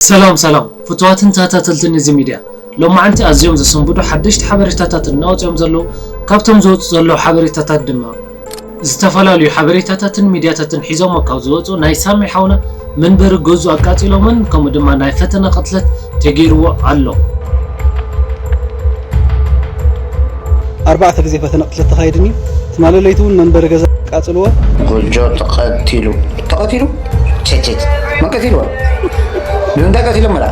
ሰላም ሰላም ፍቱዋትን ተኸታተልትን እዚ ሚድያ፣ ሎማዓንቲ ኣዝዮም ዘሰንብዱ ሓደሽቲ ሓበሬታታት እናወፅኦም ዘለዉ፣ ካብቶም ዝወፁ ዘለዉ ሓበሬታታት ድማ ዝተፈላለዩ ሓበሬታታትን ሚድያታትን ሒዞሞ ካብ ዝወፁ፣ ናይ ሳሚ ሓውና መንበሪ ገዝኡ ኣቃፂሎምን ከምኡ ድማ ናይ ፈተነ ቅትለት ተገይርዎ ኣሎ። ኣርባዕተ ግዜ ፈተነ ቅትለት ተኻይድኒ። ትማሊ ለይቲ እውን መንበሪ ገዛ ኣቃፅልዎ። ጎጆ ተቐቲሉ። ተቐቲሉ? ቸቸች። መን ቀቲልዎ? ንምንታይ ቀቲሎም መላ?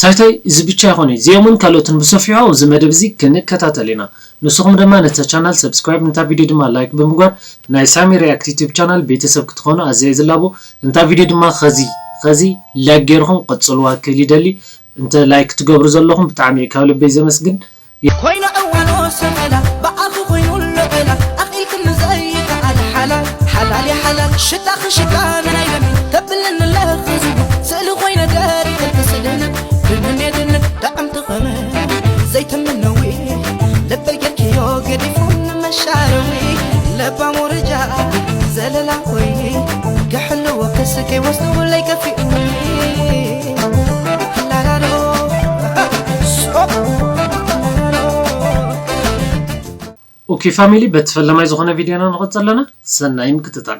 ሳይታይ እዚ ብቻ ይኾነ፣ እዚኦምን ካልኦትን ብሰፊሑ ኣብዚ መደብ እዚ ክንከታተል ኢና። ንስኹም ድማ ነታ ቻናል ሰብስክራይብ፣ ነታ ቪድዮ ድማ ላይክ ብምግባር ናይ ሳሚ ሪያክት ዩቲዩብ ቻናል ቤተሰብ ክትኾኑ ኣዝየ ዝላቦ። ነታ ቪድዮ ድማ ኸዚ ኸዚ ላይክ ገይርኹም ቀጽልዋ ክብል ይደሊ። እንተ ላይክ ትገብሩ ዘለኹም ብጣዕሚ ካብ ልበይ ዘመስግን። ኮይኖ ዕዋኖ ሰመላ ብኣኺ ኮይኑ ልዕላ ኣኺልክኒ ዘይከኣል ሓላል ሓላል የሓላል ሽታኺ ሽታ ናይ ደም ተብልኒ ለኽዝቡ ስእሊ ኮይነ ደሪኽልኪ ስእልነ ብምኔትነ ዳዕምቲ ኸመ ዘይተምነዊ ልበይ ጌርክዮ ገዲፉ ንመሻረዊ ለባም ወረጃ ዘለላ ኮይኒ ክሕልዎ ክስከይ ወስድውለይ ከፊኡኒ ላላሎ ኦኬ ፋሚሊ፣ በቲ ፈለማይ ዝኾነ ቪድዮና ንቐጽል ኣለና። ሰናይ ምክትታል።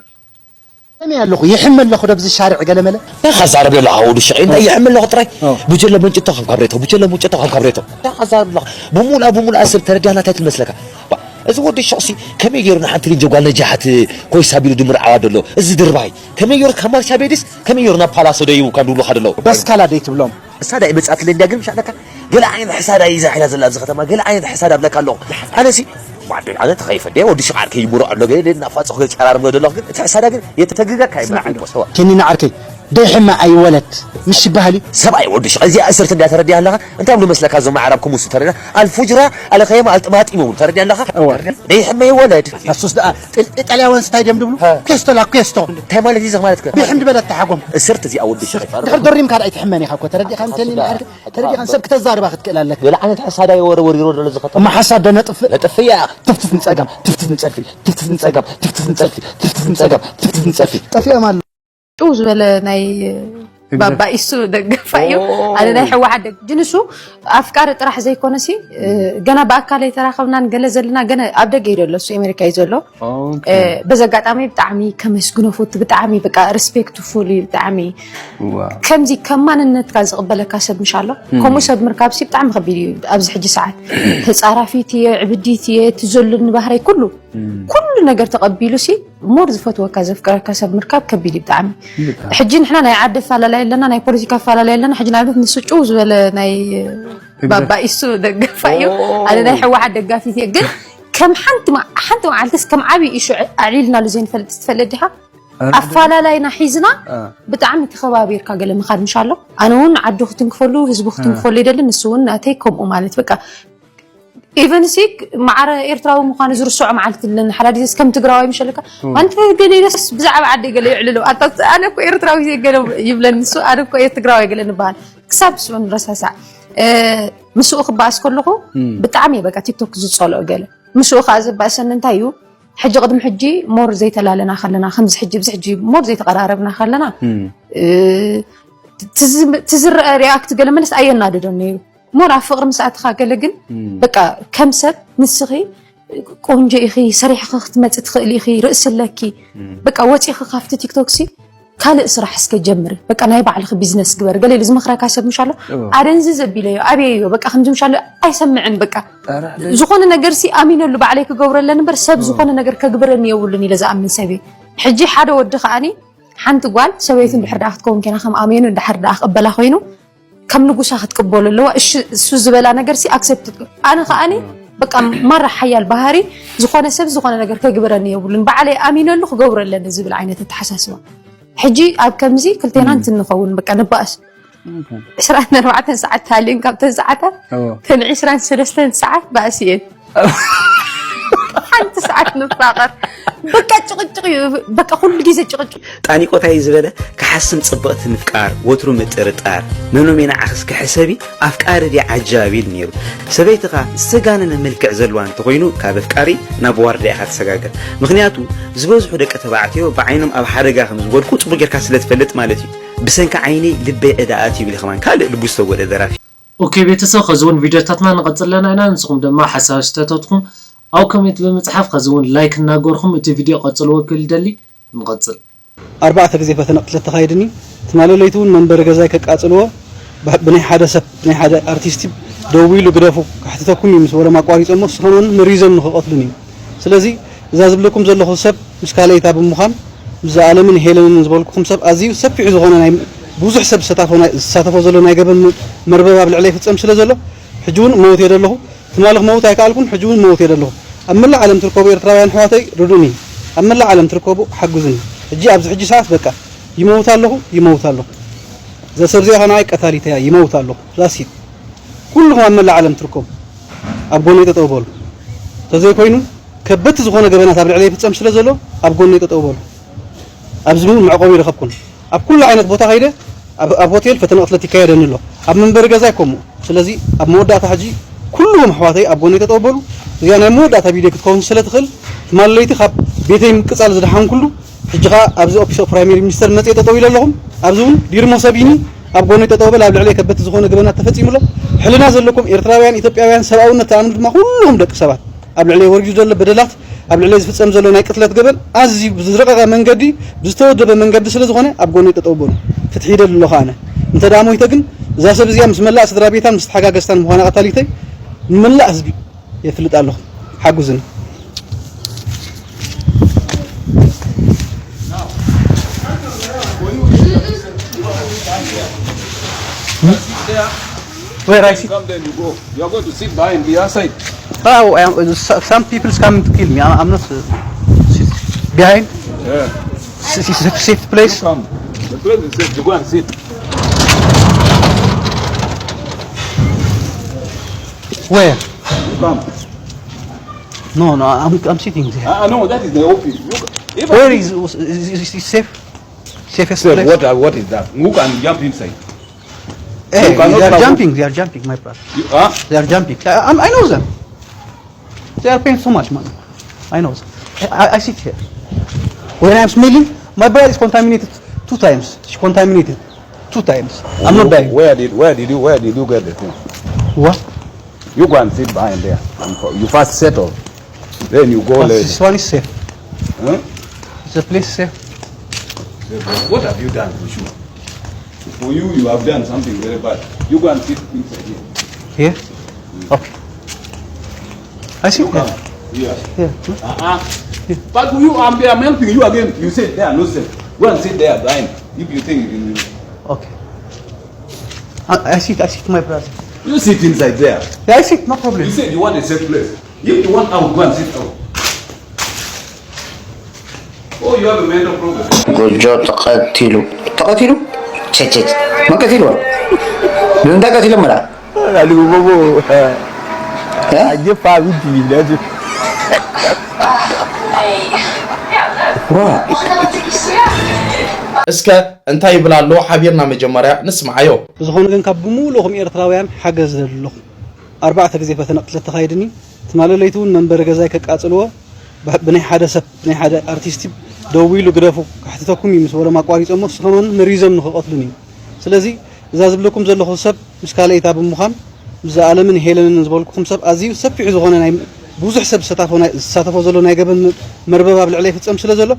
ከመይ ኣለኹ ይሕመ ኣለኹ ደብዚ ሻርዕ ገለመለ። እንታይ ዛረብ ኣለኻ ወዲ ሽቕ እንታይ ይሕመ ኣለኹ ጥራይ። ብጀለ መንጭቶ ከም ካብሬቶ ብጀለ መንጭቶ ከም ካብሬቶ እንታይ ዛረብ ኣለኻ? ብሙላ ብሙላ ሰብ ተረዲያና እንታይ ትመስለካ? ባ፣ እዚ ወዲ ሽቕሲ ከመይ ገይሩ ንሓንቲ ልጅ ጓል ነጃሓት ኮይሳ ቢሉ ድምር ዓዋ ደሎ እዚ ድርባይ ከመይ ገይሩ ካብ ማርሻ ቤድስ ከመይ ገይሩ ናብ ፓላሶ ደይቡ ካብ ድብሉኻ ደሎ? በስካላ ደይ ትብሎም። ሕሳዳ ይመጻትለ እንዲያ ግን ምሻለካ ገለ ዓይነት ሕሳዳ ይዛ ሒላ ዘላ ኣብዚ ከተማ ገለ ዓይነት ሕሳዳ ኣብለካ ኣለኹ። ኣነሲ ዋደ ኣነ ተኸይፈ ደ ወዲ ሽቃር ከይምሮ ኣሎ ገለ ደ ናፋጽኹ ገለ ጨራርም ገለ ደሎ ግን እቲ ሕሳዳ ግን የተተግገካ ይመዓል ሰዋ። ከኒና ዓርከይ ደይ ሕመ ኣይወለድ ምሽ ይበሃል እዩ። ሰብኣይ ወዲ ሽቃ እዚኣ እስርት እንዲያ ተረዲያ ኣለኻ እንታይ ብሉ መስለካ እዞም ኣዕራብ ክሙሱ ተረዲያ ኣልፉጅራ ኣልኸየማ ኣልጥማጢሙ ተረዲያ ኣለኻ። ደይ ሕመ ይወለድ ኣሱስ ደኣ ጥል- ኢጣልያውያን ስታይ ድዮም ድብሉ? ኬስቶ ላ ኬስቶ። እንታይ ማለት እዩ እዚ ማለት ከ? ብሕምዲ በለት ተሓጎም። እስርት እዚኣ ወዲ ሽቃ ይፋረድ። ድሕር ደሪምካ ደኣ ኣይትሕመን ኢኻ እኮ ተረዲኻ እንተኒ ንዓርክ ተረዲኻ ሰብ ክተዛርባ ክትክእል ኣለካ። ገለ ዓይነት ሕሳዳ ይወረ ወሪሮ ደሎ ዝኸተማ እማ ሓሳብ ደነጥፍእ። ነጥፍእ እያ። ትፍትፍ ንጸጋም ትፍትፍ ንጸድፊ ትፍትፍ ንጸጋም ትፍትፍ ንጸድፊ ትፍትፍ ንጸጋም ትፍትፍ ንጸድፊ። ጠፊኦም ኣሎ። ጭው ዝበለ ናይ ባባ ኢሱ ደገፋ እዩ። ኣነ ናይ ሕወሓት ደግ ግን እሱ ኣፍቃሪ ጥራሕ ዘይኮነ ሲ ገና ብኣካል ኣይተራኸብናን ገለ ዘለና ገና ኣብ ደገ እዩ ዘሎ እሱ ኣሜሪካ እዩ ዘሎ። በዚ ኣጋጣሚ ብጣዕሚ ከመስግኖ ፈቱ ብጣዕሚ በቃ ሪስፔክትፉል እዩ ብጣዕሚ ከምዚ ከም ማንነትካ ዝቕበለካ ሰብ ምሽ ኣሎ ከምኡ ሰብ ምርካብ ሲ ብጣዕሚ ከቢድ እዩ ኣብዚ ሕጂ ሰዓት ተፃራፊት እየ ዕብዲት እየ እቲ ዘሉኒ ባህረይ ኩሉ ኩሉ ነገር ተቐቢሉ ሲ ሞር ዝፈትወካ ዘፍቅረካ ሰብ ምርካብ ከቢድ እዩ ብጣዕሚ። ሕጂ ንሕና ናይ ዓዲ ኣፈላለይ ኣለና ናይ ፖለቲካ ኣፈላለይ ኣለና ሕጂ ንኣብነት ንሱ ጭው ዝበለ ናይ ባባ ኢሱ ደገፋ እዩ ኣነ ናይ ሕወሓት ደጋፊት እየ ግን ከም ሓንቲ ሓንቲ መዓልትስ ከም ዓብዪ ኢሹ ኣዕሊልናሉ ዘይንፈልጥ ትፈልጥ ዲኻ ኣፋላላይና ሒዝና ብጣዕሚ ተኸባቢርካ ገለ ምኻድ ምሽ ኣሎ ኣነ እውን ዓዲ ክትንክፈሉ ህዝቢ ክትንክፈሉ ይደሊ ንሱ እውን ናተይ ከምኡ ማለት በቃ ኢቨን ሲ ማዕረ ኤርትራዊ ምዃኑ ዝርስዖ መዓልቲ ኣለኒ ሓዳዲስ ከም ትግራዋይ ምሸልካ ኣንቲ ገሌለስ ብዛዕባ ዓደይ ገለ ይዕልሎ ኣነ እኮ ኤርትራዊ ገለ ይብለኒ ንሱ ኣነ እኮ ትግራዋይ ገለ ንበሃል ክሳብ ስኡ ንረሳሳዕ ምስኡ ክበኣስ ከለኹ ብጣዕሚ እየ በቃ ቲክቶክ ዝፀልኦ ገለ ምስኡ ከዓ ዘባእሰኒ እንታይ እዩ ሕጂ ቅድሚ ሕጂ ሞር ዘይተላለና ከለና ከምዚ ሕጂ ብዚ ሕጂ ሞር ዘይተቀራረብና ከለና ትዝረአ ሪኣክት ገለ መለስ ኣየናድዶን ነይሩ ሞር ኣብ ፍቅሪ ምስ ኣትኻ ገለ ግን በቃ ከም ሰብ ንስኺ ቆንጆ ኢኺ ሰሪሕኺ ክትመፂ ትኽእል ኢኺ ርእሲ ኣለኪ በቃ ወፂኺ ካብቲ ቲክቶክ ሲ ካልእ ስራሕ እስከ ጀምሪ በቃ ናይ ባዕልኺ ቢዝነስ ግበር ገለ ኢሉ ዝመኽረካ ሰብ ምሻሎ ኣደንዝዝ ኣቢለዮ ኣብየዮ በቃ ከምዚ ምሻሎ ኣይሰምዕን በቃ ዝኾነ ነገር ሲ ኣሚነሉ ባዕለይ ክገብሮ ኣለኒ እምበር ሰብ ዝኾነ ነገር ከግብረኒ የብሉን ኢለ ዝኣምን ሰብ እየ ሕጂ ሓደ ወዲ ከዓኒ ሓንቲ ጓል ሰበይቱ እንድሕር ደኣ ክትከውን ኬና ከም ኣሜኑ እንድሕር ደኣ ክቕበላ ኮይኑ ከም ንጉሳ ክትቅበሎ ኣለዋ እሺ እሱ ዝበላ ነገር ሲ ኣክሰፕት ኣነ ከዓኒ በቃ ማራ ሓያል ባህሪ ዝኾነ ሰብ ዝኾነ ነገር ከግብረኒ የብሉን ባዕለይ ኣሚነሉ ክገብሮ ኣለኒ ዝብል ዓይነት ኣተሓሳስባ ሕጂ ኣብ ከምዚ ክልቴና እንትንኸውን በቃ ንባእስ ዕስራን ኣርባዕተን ሰዓት ተሃልዩን ካብተን ሰዓታት ተን ዕስራን ሰለስተን ሰዓት ባእሲ እየን ሓንቲ ሰዓት ንፋቐር በቃ ጭቕጭቕ እዩ በቃ ኩሉ ግዜ ጭቕጭቕ ጣኒቆታይ ዝበለ ክሓስም ጽብቕቲ ምፍቃር ወትሩ ምጥርጣር መኖሜና ዓኽስ ክሕሰቢ ኣፍቃሪ ድያ ዓጃቢ ኢሉ ነይሩ ሰበይትኻ ዝተጋነነ መልክዕ ዘለዋ እንተኾይኑ ካብ ኣፍቃሪ ናብ ዋርዳ ኢኻ ትሰጋገር ምኽንያቱ ዝበዝሑ ደቂ ተባዕትዮ ብዓይኖም ኣብ ሓደጋ ከም ዝወድቁ ጽቡቕ ጌርካ ስለ ትፈልጥ ማለት እዩ ብሰንኪ ዓይነይ ልበይ ዕዳ ኣትዩ ይብል ከማን ካልእ ልቡ ዝተጎደ ደራፊ። ኦኬ ቤተሰብ፣ ከዚ እውን ቪድዮታትና ንቐጽል ኣለና ኢና። ንስኹም ድማ ሓሳብ ኣስተያየታትኩም ኣብ ኮሜንት ብምጽሓፍ፣ ከዚ እውን ላይክ እናገርኩም እቲ ቪድዮ ቀጽልዎ ክብል ደሊ። ንቐጽል። ኣርባዕተ ግዜ ፈተነ ቅትለት ተኻይድኒ። ትማሊ ለይቲ እውን መንበሪ ገዛይ ከቃጽልዎ ብ- ብናይ ሓደ ሰብ፣ ብናይ ሓደ ኣርቲስት ደዊሉ ግደፉ፣ ከሕትተኩም እዩ ምስ በሎም ኣቋሪጾሞ፣ ንስኻን መሪዞም ንኽቐትሉኒ እዩ። ስለዚ እዛ ዝብለኩም ዘለኹ ሰብ ምስ ካልኣይታ ብምዃን፣ ምስዛ ኣለምን ሄለንን ዝበልኩኹም ሰብ ኣዝዩ ሰፊሕ ዝኾነ ናይ ብዙሕ ሰብ ዝሳተፎ ናይ- ዝሳተፎ ዘሎ ናይ ገበን ም- መርበብ ኣብ ልዕለይ ይፍጸም ስለ ዘሎ፣ ሕጂ እውን እመውት እየ ዘለኹ። ትማሊ ክመውት ኣይከኣልኩን፣ ሕጂ እውን እመውት እየ ዘለኹ። ኣብ መላእ ዓለም ትርከቡ ኤርትራውያን ኣሕዋተይ ርድኡኒ፣ ኣብ መላእ ዓለም ትርከቡ ሓግዙኒ። ሕጂ ኣብዚ ሕጂ ሰዓት በቃ ይመውት ኣለኹ፣ ይመውት ኣለኹ። እዛ ሰብ እዚኣ ከኣ ንዓይ ቀታሊት እያ፣ ይመውት ኣለኹ። ዛሲት ኩልኹም ኣብ መላእ ዓለም ትርከቡ ኣብ ጎነይ ጠጠው በሉ። ተዘይኮይኑ ከበድቲ ዝኾነ ገበናት ኣብ ልዕለይ ይፍጸም ስለ ዘሎ ኣብ ጎነይ ጠጠው በሉ። ኣብዚ እውን መዕቆቢ ይረኸብኩን። ኣብ ኩሉ ዓይነት ቦታ ከይደ ኣብ ኣብ ሆቴል ፈተነ ቅትለት ይካየደኒ ኣሎ። ኣብ መንበሪ ገዛይ ከምኡ። ስለዚ ኣብ መወዳእታ ሕጂ ኩሉኹም ኣሕዋተይ ኣብ ጎነይ ጠጠው በሉ። እዚኣ ናይ መወዳእታ ቪድዮ ክትከውን ስለ ትኽእል ትማሊ ለይቲ ካብ ቤተይ ምቅጻል ዝደሓንኩሉ ሕጂ ኸኣ ኣብዚ ኦፊስ ኦፍ ፕራይመሪ ሚኒስተር መጽየ ጠጠው ኢለ ኣለኹም። ኣብዚ እውን ዲርሞ ሰቢኒ ኣብ ጎነይ ጠጠው በል፣ ኣብ ልዕለይ ከበድቲ ዝኾነ ገበናት ተፈጺሙ ኣሎ። ሕልና ዘለኩም ኤርትራውያን፣ ኢትዮጵያውያን፣ ሰብኣውነት ተኣምኑ ድማ ኩሉኹም ደቂ ሰባት ኣብ ልዕለይ ወሪዱ ዘሎ በደላት፣ ኣብ ልዕለይ ዝፍጸም ዘሎ ናይ ቅትለት ገበን ኣዝዩ ብዝረቐቐ መንገዲ፣ ብዝተወደበ መንገዲ ስለ ዝኾነ ኣብ ጎነይ ጠጠው በሉ። ፍትሒ ይደሊ ኣለኹ ኣነ። እንተ ደኣ ሞይተ ግን እዛ ሰብ እዚኣ ምስ መላእ ስድራ ቤታን ምስ ተሓጋገዝታን ምዃና ቀታሊተይ ንመላእ ህዝቢ የፍልጥ ኣለኹ። ሓጉዝኒ። Where I sit? Come then you go. You are going to sit behind the other side. Oh, I am, uh, so- some people is coming to kill me. I, I'm not uh, sit behind. Yeah. It's, it's a safe place. Come. The place is safe. You go and sit. Where? You come. No, no, I'm, I'm sitting there. Ah, no, that is the office. You, if Where is, is, is, is safe? Safest Sir, place? What, uh, what is that? Who can jump inside? Hey, You cannot they are travel. Jumping. They are jumping, my brother. You, huh? They are jumping. I, I'm- I know them. They are paying so much money. I know them. I, I sit here. When I'm smelling, my brother is contaminated two times. She contaminated two times. I'm not dying. Where did where did you where did you get the thing? What? You go and sit behind there. And for- you first settle. Then you go But later. This one is safe. Huh? It's a place safe. What have you done for sure? For you, you have done something very bad. You go and sit inside here. Here? Okay. I sit You come here. here. Here. Uh-uh. But you, I'm, I'm helping you again. You said they are not safe. Go and sit there behind. If you think you can. Okay. I, I sit. I sit, my brother. You sit inside there. Yeah, I sit. No problem. You said you want a safe place. If you want out, go and sit out. Oh, you have a mental problem. ጎጆ ተቐቲሉ። ተቐቲሉ? ቸቸች። መን ቀቲልዎ? ንምንታይ ቀቲሎም መላ? Aligobobo. Aje fa witi ni daji. ዋ። እስከ እንታይ ይብል ኣሎ ሓቢርና መጀመርያ ንስምዓዮ። ብዝኾነ ግን ካብ ብምሉእኹም ኤርትራውያን ሓገዝ ዘለኹ ኣርባዕተ ግዜ ፈተነ ቅትለት ተኻይድኒ። ትማሊ ለይቲ እውን መንበሪ ገዛይ ከቃጽልዎ ብ- ብናይ ሓደ ሰብ ብናይ ሓደ ኣርቲስት ደዊሉ ግደፉ ከሕትተኩም እዩ ምስ በሎም ኣቋሪጾሞ ንስኻን መሪዞም ንኽቐትሉን እዩ። ስለዚ እዛ ዝብለኩም ዘለኹ ሰብ ምስ ካልኣይታ ብምዃን ምስዛ ኣለምን ሄለንን ዝበልኩኹም ሰብ ኣዝዩ ሰፊሕ ዝኾነ ናይ ብዙሕ ሰብ ዝሳተፎ ናይ- ዝሳተፎ ዘሎ ናይ ገበን መርበብ ኣብ ልዕለይ ይፍጸም ስለ ዘሎ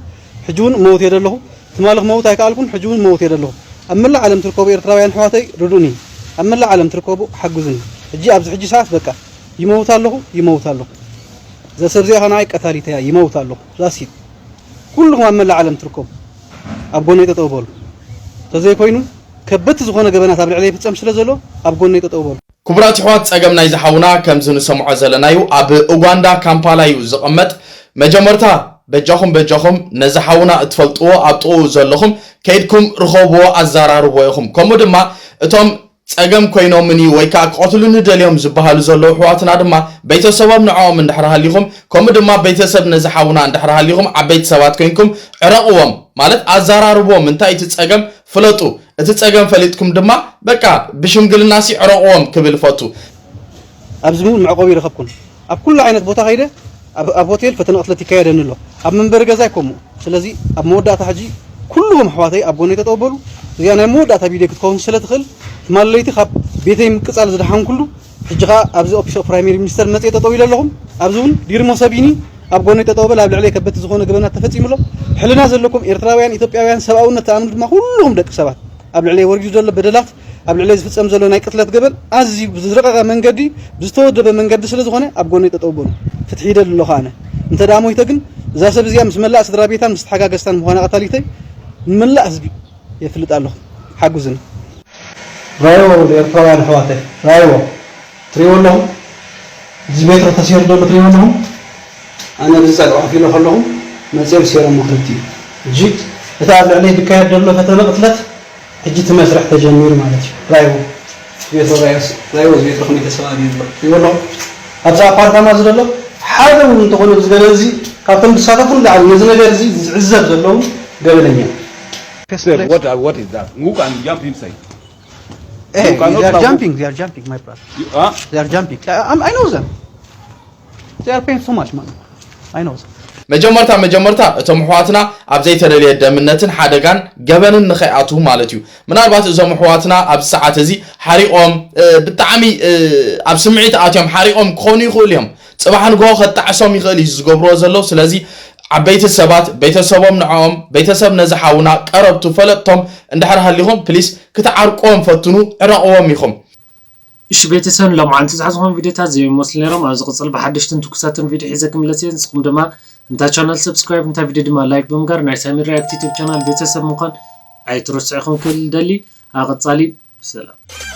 ሕጂ እውን እመውት እየ ዘለኹ። ትማሊ ክመውት ኣይከኣልኩን፣ ሕጂ እውን እመውት እየ ዘለኹ። ኣብ መላእ ዓለም ትርከቡ ኤርትራውያን ኣሕዋተይ ርድኡኒ፣ ኣብ መላእ ዓለም ትርከቡ ሓግዙኒ። ሕጂ ኣብዚ ሕጂ ሰዓት በቃ ይመውት ኣለኹ፣ ይመውት ኣለኹ። እዛ ሰብ እዚኣ ከኣ ንዓይ ቀታሊት እያ፣ ይመውት ኣለኹ። ዛሲት ኩልኹም ኣብ መላእ ዓለም ትርከቡ ኣብ ጎነይ ጠጠው በሉ። ተዘይኮይኑ ከበድቲ ዝኾነ ገበናት ኣብ ልዕለይ ይፍጸም ስለ ዘሎ ኣብ ጎነይ ጠጠው በሉ። ክቡራት ኣሕዋት፣ ጸገም ናይዚ ሓውና ከምዚ ንሰምዖ ዘለናዩ ኣብ ኡጋንዳ ካምፓላ እዩ ዝቕመጥ። መጀመርታ በጃኹም በጃኹም ነዚ ሓውና እትፈልጥዎ ኣብ ጥቕኡ ዘለኹም ከይድኩም ርኸብዎ፣ ኣዘራርብዎ ኢኹም። ከምኡ ድማ እቶም ጸገም ኮይኖምኒ ወይ ከኣ ክቐትሉኒ ደልዮም ዝበሃሉ ዘለዉ ኣሕዋትና ድማ ቤተሰቦም ንዕኦም እንድሕር ሃሊኹም፣ ከምኡ ድማ ቤተሰብ ነዚ ሓውና እንድሕር ሃሊኹም ዓበይቲ ሰባት ኮይንኩም ዕረቕዎም፣ ማለት ኣዘራርብዎም፣ እንታይ እቲ ጸገም ፍለጡ። እቲ ጸገም ፈሊጥኩም ድማ በቃ ብሽምግልናሲ ዕረቕዎም ክብል እፈቱ። ኣብዚ እውን መዕቆቢ ይረኸብኩን። ኣብ ኩሉ ዓይነት ቦታ ከይደ ኣብ ኣብ ሆቴል ፈተነ ቅትለት ይካየደኒ ኣሎ። ኣብ መንበሪ ገዛይ ከምኡ። ስለዚ ኣብ መወዳእታ ሕጂ ኩልኹም ኣሕዋተይ ኣብ ጎነይ ጠጠው በሉ። እዚኣ ናይ መወዳእታ ቪድዮ ክትከውን ስለ ትኽእል፣ ትማሊ ለይቲ ካብ ቤተይ ምቅጻል ዝደሓንኩሉ፣ ሕጂ ኸኣ ኣብዚ ኦፊስ ኦፍ ፕራይመሪ ሚኒስተር መጽየ ጠጠው ኢለ ኣለኹም። ኣብዚ እውን ዲርሞ ሰቢኒ ኣብ ጎነይ ጠጠው በል፣ ኣብ ልዕለይ ከበድቲ ዝኾነ ገበናት ተፈጺሙ ኣሎ። ሕልና ዘለኩም ኤርትራውያን፣ ኢትዮጵያውያን፣ ሰብኣውነት ትኣምኑ ድማ ኩልኹም ደቂ ሰባት ኣብ ልዕለይ ወሪዱ ዘሎ በደላት፣ ኣብ ልዕለይ ዝፍጸም ዘሎ ናይ ቅትለት ገበን ኣዝዩ ብዝረቐቐ መንገዲ፣ ብዝተወደበ መንገዲ ስለ ዝኾነ ኣብ ጎነይ ጠጠው በሉ። ፍትሒ ይደሊ ኣለኹ ኣነ። እንተ ደኣ ሞይተ ግን እዛ ሰብ እዚኣ ምስ መላእ ስድራ ቤታን ምስ ተሓጋገዝታን ምዃና ቀታሊተይ ንመላእ ህዝቢ የፍልጥ ኣለኹ። ሓጉዝኒ። ራይዎ ኤርትራውያን ኣሕዋተይ፣ ራይዎ። ትሪእዎ ኣለኹም? እዚ ሜትሮ ተሰይሩ ዘሎ ትሪእዎ ኣለኹም? ኣነ ብዚ ጸግዒ ኮፍ ኢለ ከለኹ መጺኦም ሰይሮሞ ክልቲኡ። ሕጂ እቲ ኣብ ልዕለይ ዝካየድ ዘሎ ፈተነ ቅትለት፣ ሕጂ እቲ መስርሕ ተጀሚሩ ማለት እዩ። ራይዎ። ሜትሮ ራይዎስ፣ ራይዎ እዚ ሜትሮ ከመይ ተሰባቢሩ ኣሎ? ትሪእዎ ኣለኹም? ኣብዚ ኣፓርታማ እዚ ዘሎ ሓደ እውን እንተኾነ ኣብዚ ገበን እዚ ካብቶም ዝሳተፉ ንላዕሊ ነዚ ነገር እዚ ዝዕዘብ ዘለዉ ገበነኛ እዩ። Sir, what, what is that? Who can jump inside? Hey, You cannot they are now- jumping, they are jumping, my brother. You, huh? They are jumping. I, I'm- I know them. They are paying so much money. I know them. መጀመርታ መጀመርታ እቶም ኣሕዋትና ኣብ ዘይተደልየ ደምነትን ሓደጋን ገበንን ንኸይኣትዉ ማለት እዩ። ምናልባት እዞም ኣሕዋትና ኣብዚ ሰዓት እዚ ሓሪቖም እ፣ ብጣዕሚ እ፣ ኣብ ስምዒት ኣትዮም ሓሪቖም ክኾኑ ይኽእሉ እዮም። ፅባሕ ንግሆ ከጣዕሶም ይኽእል እዩ ዝገብርዎ ዘለዉ። ስለዚ ዓበይቲ ሰባት ቤተሰቦም ንዕኦም፣ ቤተሰብ ነዚ ሓውና፣ ቀረብቱ፣ ፈለጥቶም እንድሕር ሃሊኹም ፕሊስ ክትዓርቅዎም ፈትኑ፣ ዕረቕዎም ኢኹም። እሺ ቤተሰብ፣ ሎምዓንቲ ዝሓዝኹም ቪዲዮታት እዚኦም ይመስሉ ነይሮም። ኣብ ዝቕፅል ብሓደሽትን ትኩሳትን ቪዲዮ ሒዘ ክምለስ እየ። ንስኹም ድማ እንታ ቻናል ሰብስክራይብ፣ እንታ ቪዲዮ ድማ ላይክ ብምግባር ናይ ሳሚ ሪያክት ዩቱብ ቻናል ቤተሰብ ምዃን ኣይትረስዑ ኢኹም ክብል ደሊ። ኣብ ቀፃሊ ብሰላም።